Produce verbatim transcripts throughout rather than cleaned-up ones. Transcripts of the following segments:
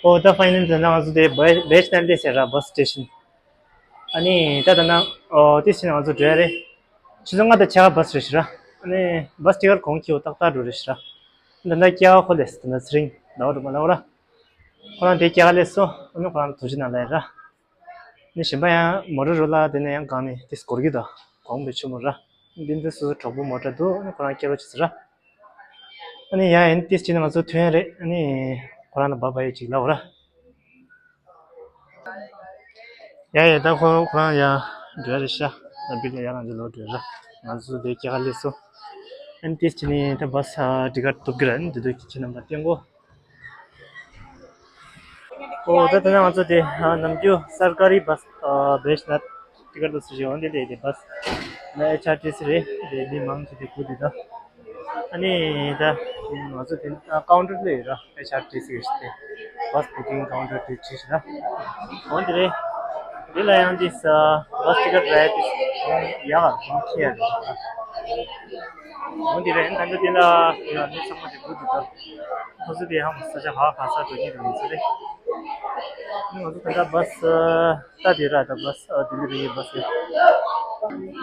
ཨོ་ད་ཕའི་ནལ་ད་ང་ཚོ་དེ་བེ་ཆ་ནལ་དེ་ཟེར་ར་བྷ་སི་སི་ཊེ་ཤན། ཨ་ནི་ད་ད་ན་ཨོ་དེ་ཕྱིན་ང་ཚོ་འགྲོ་ཡ་རེད། ཆུ་ཚོད་ལྔ་དང་ཕྱེད་ཀ་བྷ་སི་རེད་ཤི་ར། ཨ་ནི་བྷ་སི་ཊི་ཀེ་ཊི་གོང་ཁེ་པོ་ཏག་ཏག་འགྲོ་རེད་ཤི་ར། ད་ད་སྐྱེ་བ་ཁོ་ལས་ད་ད་ཚེ་རིང་ཟླ་བ་སྒྲོལ་མ་ལ་འོ་ར། ཁོ་རང་དེ་སྐྱེ་བ་ལས་སོ་ཨ་ནི་ཁོ་རང་ལ་ཐུགས་རྗེ་གནང་ལ་ཡ་ར། ནི་གཞན་པ་ཡང་མོ་ཊ་རོ་ལ་དེ་ནས་ཡང་གང་ནས་དེ་སྐོར་གྱི་དང་གོང་པའི་ཆུ་མོ་ར། འདི་འདི་སོ་སོ་གྲོགས་པོ་མོ་ཊ་འདུག་ཁོ་རང་སྐྱེལ་རོགས་བྱེད་ཟེར་ར། ཨ་ནི་ཡང་ཡིན་ཏིས་ཅི་ནི་ང་ཚོ་ཐོན་ཡ་རེད། ཨ་ནི་ཁོ་རང་ལ་བ་བ་ཡི་ཅིག་ལབ་ར། ཡ་ཡ་ད་ཁོ་ཁོ་རང་ཡ་འགྲོ་ཡ་རེད་ཤ། ད་བིར་ལ་ཡ་རང་ཅི་ལོ་འགྲོ་ཡ་ར། ང་ཚོ་དེ་སྐྱེ་ཁ་ལས་སོ། ཨ་ནི་ཏིས་ཅི་ནི་ད་བ་ས་ཊི་ཀེ་ཊི་ཐོབ་གི་ར། ཨ་ནི་དེ་དུས་ཁྱེད་རྣམ་པ་བསྟན་གོ། ཨོ་ད་ད་ནང་ང་ཚོ་དེ་ནམ་རྒྱུན་སར་ཀ་རི་བྷ་སི་བེ་ཤ་ནཱཐ་ཊི་ཀེ་ཊི་ལ་སུ་ཞིག་འོང་དེ་དེ་དེ་བྷ་སི་ནི་ཨེཆ་ཨར་ཊི་སི་རེད། དེ་མི་མང་ཆེ་དེ་ཁུ་དེ་ད་ཨ་ནི་ད་ང་ཚོ་དེ་ཀའུན་ཊར་ལ་ཡོད་ར། ཨེཆ་ཨར་ཊི་སི་གི་དེ་བྷ་སི་བུ་ཀིང་ཀའུན་ཊར་དེ་བྲིས་ཤི་ད་འོང་དེ་རེད། དེ་ལ་ཡང་དེ་བྷ་སི་ཊི་ཀེ་ཊི་རེད་དེ་ཡག་ག་གང་ཁེ་ཡ་རེད། འོ་འདི་རེད། ད་འདི་འདི་ལ་ཡང་མི་ཚང་མ་དེ་བུ་འདུག་ད། ཁོ་ཚོ་དེ་ཧ་མ་ས་ཆ་ཧ་ག་ས་འགྲོ་གི་འདུག་ཚོ་རེད། ང་ཚོ་ད་ལྟ་བྷ་སི་ལྟ་དེ་ར་ད་བྷ་སི་ལྡི་ལི་རེད་བྷ་སི་རེད།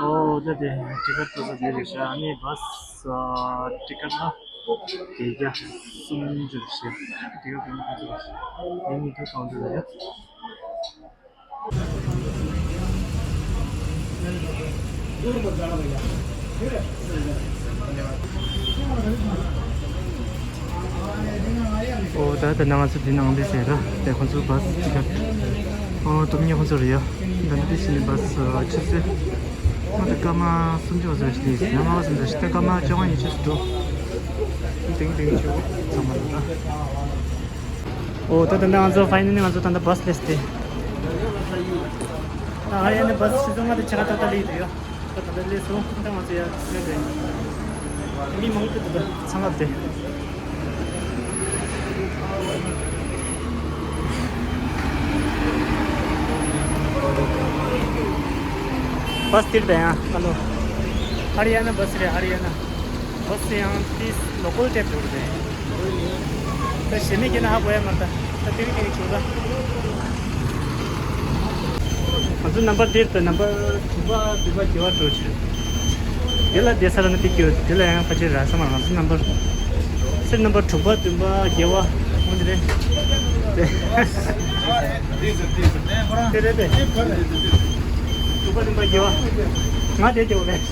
ཨོ་ད་དེ་ཊི་ཀེ་ཊི་ཚོ་དེ་རེད་ཤག་ཨ་ནི་བྷ་སི་ཊི་ཀེ་ཊི་ལ་བརྒྱད་བརྒྱ་སུམ་ཅུ་རེད་ཤག་ཊི་ཀེ་ཊི་གོང་ཁ་ཚོ་རེད་ཤག་ཨ་ནི་དེ་ཀའུན་ཊར་རེད། ཨོ་ད་ད་ནང་ང་ཚོ་འདི་ནང་འདི་ཟེར་ར། དེ་ཁོང་ཚོ་བྷ་སི་ཅིག་ཨོ་དུམ་ཉི་ཁོང་ཚོ་རེད་ཡ། ད་འདི་ཕྱིན་ནས་བྷ་སི་ཆུ་ཚོད་ང་ད་སྐར་མ་སུམ་ཅུ་བ་ཟེར་ཞིག་ཡིན་ན་མ་བ་ཟེར་ཞིག་ད་སྐར་མ་བཅོ་ལྔ་ཉི་ཤུ་ཞིག་འགྲོ། ཏིང་ཏིང་ཆུ་ཚང་མ་ལ་ད། ཨོ་ད་ད་ང་ཚོ་ཕའི་ནལ་ལི་ང་ཚོ་ད་ད་བྷ་སི་སླེབས་ཏེ། ད་ཧ་ཡ་ནི་བྷ་སི་ཆུ་ཚོད་ལྔ་དང་ཕྱེད་ཀ་ཏག་ཏག་སླེབས་ཡོད་ཡ། ད་ད་ད་སླེབས་སོང་། ད་ང་ཚོ་ཡ་སླེབས་རེད། མི་མང་པོ་འདུག་ད་ཚང་མ་དེ། བྷ་སི་དེར་ད་ཡང་ཨ་ལོ། ཧ་རི་ཡ་ན་བྷ་སི་རེད། ཧ་རི་ཡ་ན་བྷ་སི་ཡང་དེ་ལོ་ཀལ་ཊེབ་འགྲོ་གི་རེད། ད་གཞན་མི་སྐྱེ་ན་ཧ་གོ་ཡ་མ་རེད། ད་ཏིང་ཏིང་ཆུ་ད། ང་ཚོ་ནམ་བར་དེར་དང་ནམ་བར་དྲུག་པ་བདུན་པ་བརྒྱད་པ་འགྲོ་ཆེ། དེ་ལ་བསྡད་ས་ལ་ནི་དེ་སྐྱོ། དེ་ལ་ཡང་ཕལ་ཆེར་རག་ས་མ་རེད། ང་ཚོ་ནམ་བར་སེར་ནམ་བར་དྲུག་པ་བདུན་པ་བརྒྱད་པ་འོ་དེ་རེད། དེ་རེད་དེ། དྲུག་པ་བདུན་པ་བརྒྱད་པ། ང་དེ་སྐྱོ་ལས།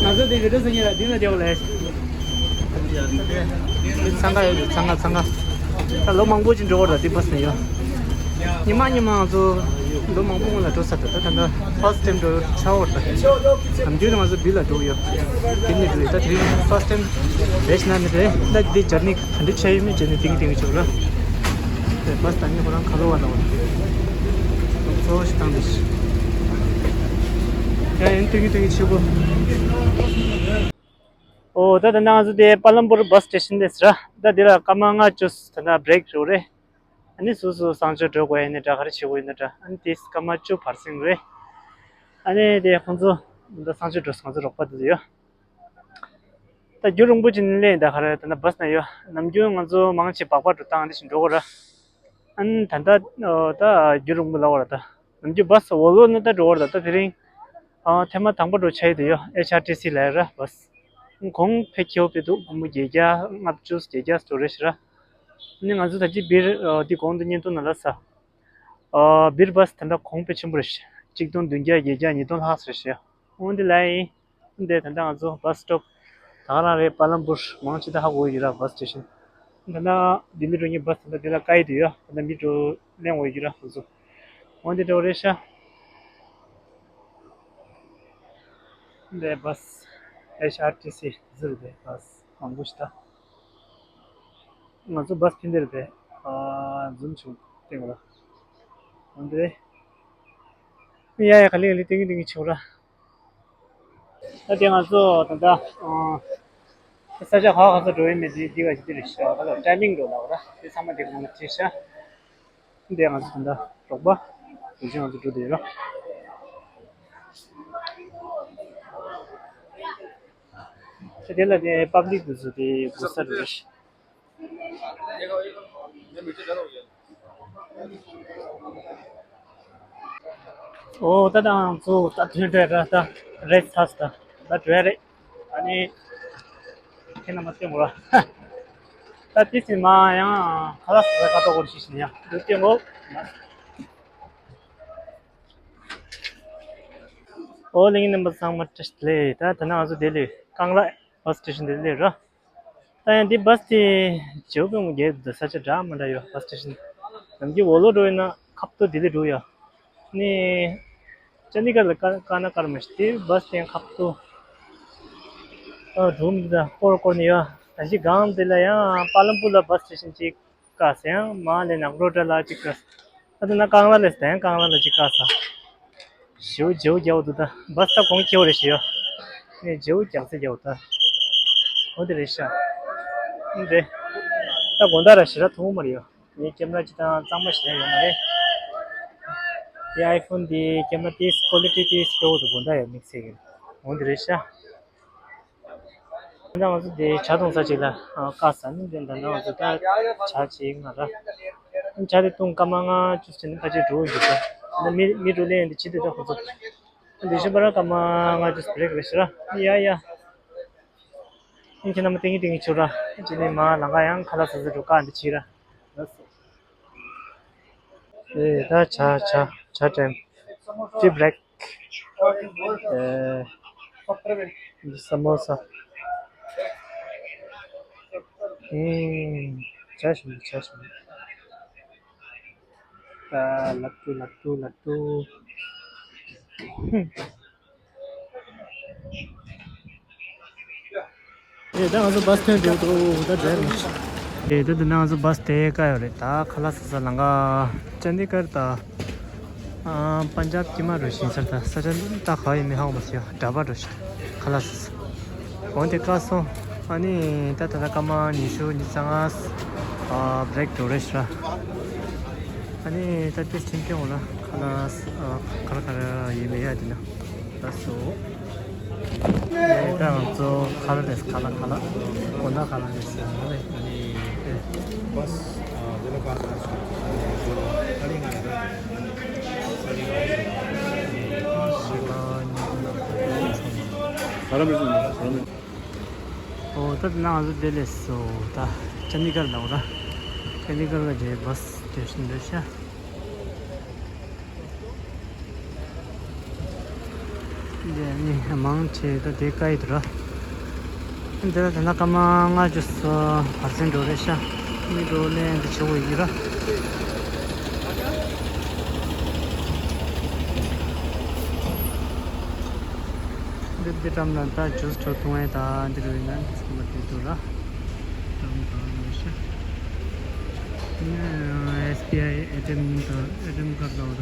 ང་ཚོ་དེ་བི་ཌི་ཡོ་བཟོ་མཁན་ལ་འདི་ལ་སྐྱོ་ལས། འདི་འཚང་ཁ་ཡོད། འཚང་ཁ་འཚང་ཁ། ད་ལོ་མང་པོ་ཅིག་འགྲོ་བར་ད་འདི་བྷ་སི་ནས་ཡོད། ཉི་མ་ཉི་མ་ང་ཚོ་ལོ་མང་པོ་སྔོན་ལ་འགྲོ་ས་ད་ད་ད་ད་ཕར་སི་ཊེམ་འགྲོ་ཆགས་བར་ད། ནམ་རྒྱུན་ང་ཚོ་བི་ལ་འགྲོ་གི་ཡོད། དེ་ནས་འགྲོ་ཡོད། ད་དེ་རིང་ཕར་སི་ཊེམ་རེད་ཤི་ན་ནི་རེད། ད་འདི་ཇར་ནི་ག་འདྲ་ཆགས་ཡོད་མེད་ཅེས་ནི་ཏིང་ཏིང་ཆོག་ར། དེ་བྷ་སི་ད་ནི་ཁོ་རང་ཁ་ལོ་བ་ལ་བ། ཚོ་ཞིག་བཏང་དེ་ཤི། ཡ་ཡིན་ཏིང་ཏིང་ཆེ་པོ། ཨོ་ད་ད་ནང་ཚོ་དེ་པ་ལམ་པུར་བྷ་སི་སི་ཊེ་ཤན་དེ་ཟེར་ར། ད་དེ་ལ་སྐར་མ་ལྔ་བཅུ་ད་ལྟ་བྷི་རེག་འགྲོ་རེད། ཨ་ནི་སོ་སོ་གསང་སྤྱོད་འགྲོ་དགོས་ཡིན་ན་འདྲ། ག་རེ་བྱེད་དགོས་ཡིན་ན་འདྲ། ཨ་ནི་དེ་སྐར་མ་བཅུ་བར་སེང་རེད། ཨ་ནི་དེ་ཁོང་ཚོ་ད་གསང་སྤྱོད་འགྲོ་ས་ང་ཚོ་རོགས་པ་དེ་ཚོ་ཡོད། ད་རྒྱུན་རིང་པོ་ཅིག་ནས་ལེན་ད་ག་རེ་ད་ལྟ་བྷ་སི་ན་ཡོད། ནམ་རྒྱུན་ང་ཚོ་མང་ཆེ་སྦག་སྦག་འགྲོ་སྟངས་དེ་བཞིན་འགྲོ་དགོས་ར། ཨ་ནི་ད་ལྟ་ད་རྒྱུན་རིང་པོ་ལ་བར་ད། ནམ་རྒྱུན་བྷ་སི་ཝོལ་ཝོ་ནང་ད་འགྲོ་བར་ད། ད་དེ་རིང་ཨ་ཐེངས་མ་དང་པོ་འགྲོ་ཆ་ཡི་དེ་ཡོད། ཨེཆ་ཨར་ཊི་སི་ལ་ཡ་ར་བྷ་སི། གོང་ཕེ་ཁྱེའུ་ཕེ་འདུག་སྒོར་མོ་བརྒྱད་བརྒྱ་ལྔ་བཅུ་བརྒྱད་བརྒྱ་ཙམ་རེད་ཤག་ར། ཨ་ནི་ང་ཚོ་ད་ཅི་བིར་ཨ་དེ་གོང་དུ་བརྙན་ཐུང་ནང་ལ་ས། ཨ་བིར་བྷ་སི་ད་ལྟ་གོང་དཔེ་ཆེན་པོ་རེད་ཤག་གཅིག་སྟོང་བདུན་བརྒྱ་བརྒྱད་བརྒྱ་ཉིས་སྟོང་ལྷག་ཙམ་རེད་ཤག་འོན་ཏེ་ལ་ཡིན། འདི་ད་ལྟ་ང་ཚོ་བྷ་སི་སི་ཊོབ་ད་ག་རང་རེད། པ་ལམ་པུར་མང་ཆེ་ད་ཧ་གོ་ཡོད་ར། བྷ་སི་སི་ཊེ་ཤན། ད་ལྟ་ལྡི་ལི་འགྲོ་མཁན་བྷ་སི་ད་ལྟ་འདི་ལ་བཀག་ཡི་དུ་ཡོད། ད་ལྟ་མི་འགྲོ་གླེང་འོ་ཡོད་ར་ཁོ་ཚོ། འོན་ཏེ་འགྲོ་རེད་ཤག་འདི་བྷ་སི་ཨེཆ་ཨར་ཊི་སི་ཟེར་དེ་བྷ་སི་མང་པོ་ཞིག་ད། ང་ཚོ་བྷ་སི་ཕིན་དེར་བས་ཨ་འཛུམ་བྱུང་སྟེང་ལ། འོན་ཏེ་ཡ་ཡ་ག་ལེ་ག་ལེ་ཏིང་ཏིང་བྱུང་ར། ད་དེ་ང་ཚོ་ད་ལྟ་ཨ་ས་ཆ་ག་ག་ས་འགྲོ་ཡིན་མེད་དེ་འདི་ག་ཞིག་དེ་རེད་ཤག་ད་ལྟ་ཊེ་ལིང་འགྲོ་ལ་བ་ར། དེ་ཚང་མ་དེ་ག་ང་ལ་བྲིས་ཤག་འདི་ང་ཚོ་ད་ལྟ་རོགས་པ་དེ་བཞིན་ང་ཚོ་འགྲོ་བསྡད་ཡོད་ར། དེ་ལ་དེ་པབ་ལིག་དེ་ཚོ་དེ་སྒུག་ས་འགྲོ་རེད་ཤག་ཨོ་ད་ང་ཚོ་ད་ཐོན་འདྲ་ར། ད་རེད་ཚར་སོང་། ད་ད་འགྲོ་ཡ་རེད། ཨ་ནི་ཁྱེད་རྣམ་པ་སྟོན་དགོས་ར། ད་དེ་ཚེ་མ་ཡང་ཁ་ལག་ཟ་ཁ་ཏོག་སྐོར་ཞིག་བྱེད་ཡ་འདུག་སྟོན་དགོས། ཨོ་ལྷན་རྒྱས་རྣམ་པ་ཚང་མ་བཀྲ་ཤིས་བདེ་ལེགས། ད་ད་ནང་ང་ཚོ་ལྡི་ལི་ཀང་ལ་བྷ་སི་སི་ཊེ་ཤན་ལྡི་ལི་ར། ད་ཡང་འདི་བྷ་སི་དེ་བརྗེ་པོ་ཡོང་གི་འདུག་ས་ཆ་འདྲ་མི་འདྲ་ཡོད། བྷ་སི་སི་ཊེ་ཤན་ནམ་རྒྱུན་ཝོ་ལོ་འགྲོ་ཡིན་ན་ཁ་ཐུག་ལྡི་ལི་འགྲོ་ཡ། ནི་ཅན་དི་གར་ལ་ཀ་ཀ་ན་ཀར་མ་ཤི་དེ་བྷ་སི་དེ་ཡང་ཁ་ཐུག་ཨ་འགྲོ་མི་འདུག་ད་སྐོར་སྐོར་ནས་ཡོད། ད་གཞི་སྒང་འདི་ལ་ཡང་པ་ལམ་པུར་ལ་བྷ་སི་སི་ཊེ་ཤན་གཅིག་བཀག་ཟེར། ཡང་མ་ལས་ནག་རོ་ཏྲ་ལ་གཅིག་བཀག་ད་ལྟ་ན་ཀང་ལ་ལས་ད་ཡང་ཀང་ལ་ལ་གཅིག་བཀག་ས། ཞེའུ་རྗེའུ་རྒྱག་འདུག་ད་བྷ་སི་ད་གོང་ཁེ་བོ་རེད་ཞེ་ཡོ། ངས་རྗེའུ་རྒྱག་ཚེ་རྒྱག་ད། འོ་དེ་རེད་ཤག་འདི་ད་དགོང་དག་ར་ཞེ་དྲག་ཐུང་མ་རེད་ཡོ། ངའི་ཀེམ་ར་ཅི་དང་གཙང་མ་ཞེ་དྲག་ཡོད་མ་རེད། དེ་ཨའི་ཕོན་དེ་ཀེམ་ར་དེ་ཀོ་ལི་ཊི་དེ་སྐྱོ་བོ་འདུག་དགོང་དག་ཡོ་དམིགས་བསལ་གྱི། འོ་དེ་རེད་ཤག་ད་ང་ཚོ་དེ་ཇ་འཐུང་ས་ཅིག་ལ་བཀག་ས་ནི་དེ། ད་ང་ཚོ་ད་ཇ་ཅིག་ང་ར། ཇ་དེ་བཏུང་སྐར་མ་ལྔ་བཅུ་ཟིན་ཁ་ཅིག་འགྲོ་འགྲོ་ད། ད་མི་མི་འགྲོ་ལེན་དེ་བྱེད་དུས་ད་ཁོ་ཚོ་འདི་བཞིན་པ་ར་སྐར་མ་ལྔ་བཅུ་བྷི་རེག་རེད་ཤག་ར། ཡ་ཡ། ཁྱེད་རྣམ་པ་ཏིང་ངེ་ཏིང་ངེ་བྱོས་ར། ཅི་ནས་མ་ལང་ཀ་ཡང་ཁ་ལག་ཟ་ཟ་འགྲོ་བཀག་འདི་བྱེད་ར། ཨེ་ད་ཇ་ཇ་ཇ་ཊའིམ། ཊི་བྷི་རེག་ཨེ། ས་མོ་ས། ཨེ། ཇ་ཞིམ་ཇ་ཞིམ། ཨ་ལབ་ཏུ་ལབ་ཏུ་ལབ་ཏུ། ཧུམ། ཨེ་ད་ང་ཚོ་བྷ་སི་ཐོན་འགྲོ་འདུག་ད་འགྲོ་ཡ་མི་ཤེས། ཨེ་ད་དེ་ན་ང་ཚོ་བྷ་སི་དེ་ཀ་ཡོད་རེད། ད་ཁ་ལག་ཟ་ས་ལང་ཀ་ཅན་དི་གར་ད། ཨ་པན་ཇབ་དཀྱིལ་མ་འགྲོ་བཞིན་ས། ད་ས་ཆ་ད་ག་ཡིན་མིན་ཧ་གོ་མ་སོང་ཡ། འདྲ་པར་འགྲོ་ཤག་ཁ་ལག་ཟ་ས། འོན་ཏེ་བཀག་སོང་། ཨ་ནི་ད་ད་ལྟ་སྐར་མ་ཉི་ཤུ་ཉི་ཤུ་རྩ་ལྔ་ཨ་བྷི་རེག་འགྲོ་རེད་ཤག་ཨ་ནི་ད་དེ་ཁྲིམས་སྐྱོང་འོ་ན་ཁ་ལག་ཨ་ག་རེ་ག་རེ་ཡིན་མིན་ཡ་དེ་ན། ལགས་སོ། ཨེ་ད་ང་ཚོ་ཁ་ལག་རེད། ཁ་ལག་ཁ་ལག་དགོང་དག་ཁ་ལག་རེད་ཟེར་ན་རེད། ཨ་ནི་ཨེ་བྷ་སི་ཨ་དེ་ལ་བཀག་ས་སོང་། ཨ་ནི་ང་རེད། ཨ་ནི་ཨ་ནི་ང་རེད། ཨོ་ད་ང་ཚོ་ལྡི་ལི་སོང་། ད་ཅན་དི་གར་ལ་འོ་ད། ཅན་དི་གར་ལ་བྷ་སི་སི་ཊེ་ཤན་རེད་ཤག་འདི་ནི་མང་ཆེ་ད་དེ་ཀ་ཡི་འདུག་ར། འདི་ལ་ད་ལྟ་སྐར་མ་ལྔ་བཅུ་སོ་བར་ཚན་འགྲོ་རེད་ཤག་མི་འགྲོ་ལེན་འདི་ཆེ་བོ་ཡིན་ར། འདི་འདི་འགྲམ་ལ་ད་ཇུས་འདྲ་བོ་འཐུང་ཡས་ད་འདི་རུ་ཡིན་ན་འདི་ཚང་མ་འདི་འདུག་ར། འགྲམ་གང་ཡོད་ཤག་ཨེ་སི་བི་ཨའི་ཨེ་ཊི་ཨེམ་དང་ཨེ་ཊི་ཨེམ་ཀར་ཌ་འོ་ད།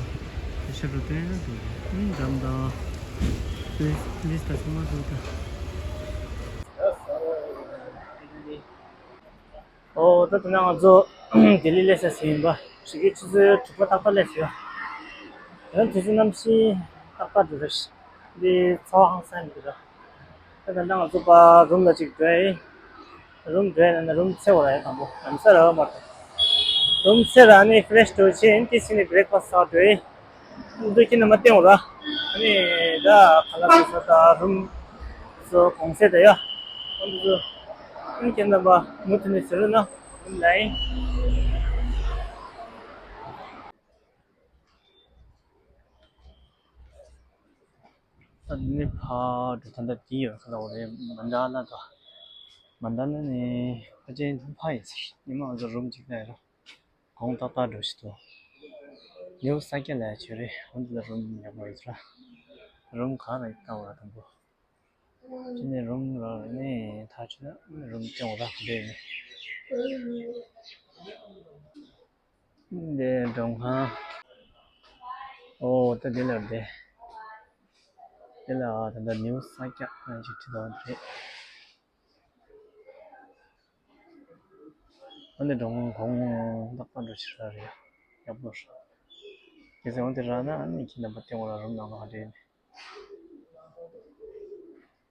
ཤར་རུ་སྟོན་ན་འདུག་ཨང་འགྲམ་དང་། ལིས་ལིས་ད་ཚང་མ་འདུག་ད། ཨོ་ད་དེ་ན་ང་ཚོ་ལྡི་ལི་སླེབས་ས་ཟིན་པ། ཞོགས་ཀའི་ཆུ་ཚོད་དྲུག་པ་ཏག་ཏག་སླེབས་ཡོད། ད་དུས་ཚོད་གནམ་གཤིས་ཏག་ཏག་འདུག་ར། འདི་ཚ་བ་ཧང་སང་འདུག་ར། ད་ད་ལྟ་ང་ཚོ་ཕར་རུམ་ལ་ཅིག་འགྲོ་ཡ་ཡིན། རུམ་འགྲོ་ཡ་ན་རུམ་ཚེ་བ་ར་ཡ་དང་པོ་ལམ་སང་ར་བ་མ་རེད། རུམ་ཚེ་ར་ནི་ཕི་རེ་ཤི་འགྲོ་ཆེ་ཡིན། དེ་ཕྱིན་ནས་བྷི་རེག་ཕ་སི་ཟ་འགྲོ་ཡིན། འདུག་ཁྱེད་རྣམ་པ་བསྟན་འོ་ར། ཨ་ནི་ད་ཁ་ལག་ཟ་ས་དང་རུམ་ཚོ་གོང་ཚད་ད་ཡ། ཨ་ནི་ཚོ་ཨ་ནི་ཁྱེད་རྣམ་པ་མུ་མཐུད་ནས་ཟེར་རོགས་གནང་། རུམ་ལ་ཡིན། ད་འདི་ནས་ཕར་འགྲོ་ད་ལྟ་དེ་ཡོད་ཁ་ལ་འོ་རེད། མན་ད་ལ་དང་། མན་ད་ལ་ནས་ཕལ་ཆེར་ཕར་ཡིན་ཟེར། ཉི་མ་ང་ཚོ་རུམ་གཅིག་ལ་ཡོད་ར། གོང་ཏག་ཏག་འགྲོ་ཞིག་འདུག་ནེའུ་ས་ཀྱ་ལ་ཡ་ཆོས་རེད། འོ་འདི་ལ་རུམ་ཡག་པོ་ཡོད་ར། རུམ་ག་ར་ཡིན་ད་འོ་ར་དང་པོ། ཅི་ནས་རུམ་ར་ནས་ཐག་ཆོད་ན་རུམ་སྐྱོང་ར་འདྲེ་ནས། འདི་མགྲོན་ཁང་། ཨོ་ད་འདི་ལ་བསྡད། འདི་ལ་ད་ལྟ་ནེའུ་ས་ཀྱ་ཅིག་བྲིས་འདུག་རེད། ཨ་ནི་མགྲོན་ཁང་གོང་ཏག་ཏག་འགྲོ་ཕྱིར་ར་རེད། ཡག་པོ་རེད། གལ་སྲིད་འོ་དེ་རག་ན་ཨ་ནི་ཁྱེད་རྣམ་པ་སྟེང་འོག་ལ་རུམ་ནང་ལ་འདྲེན་ནས།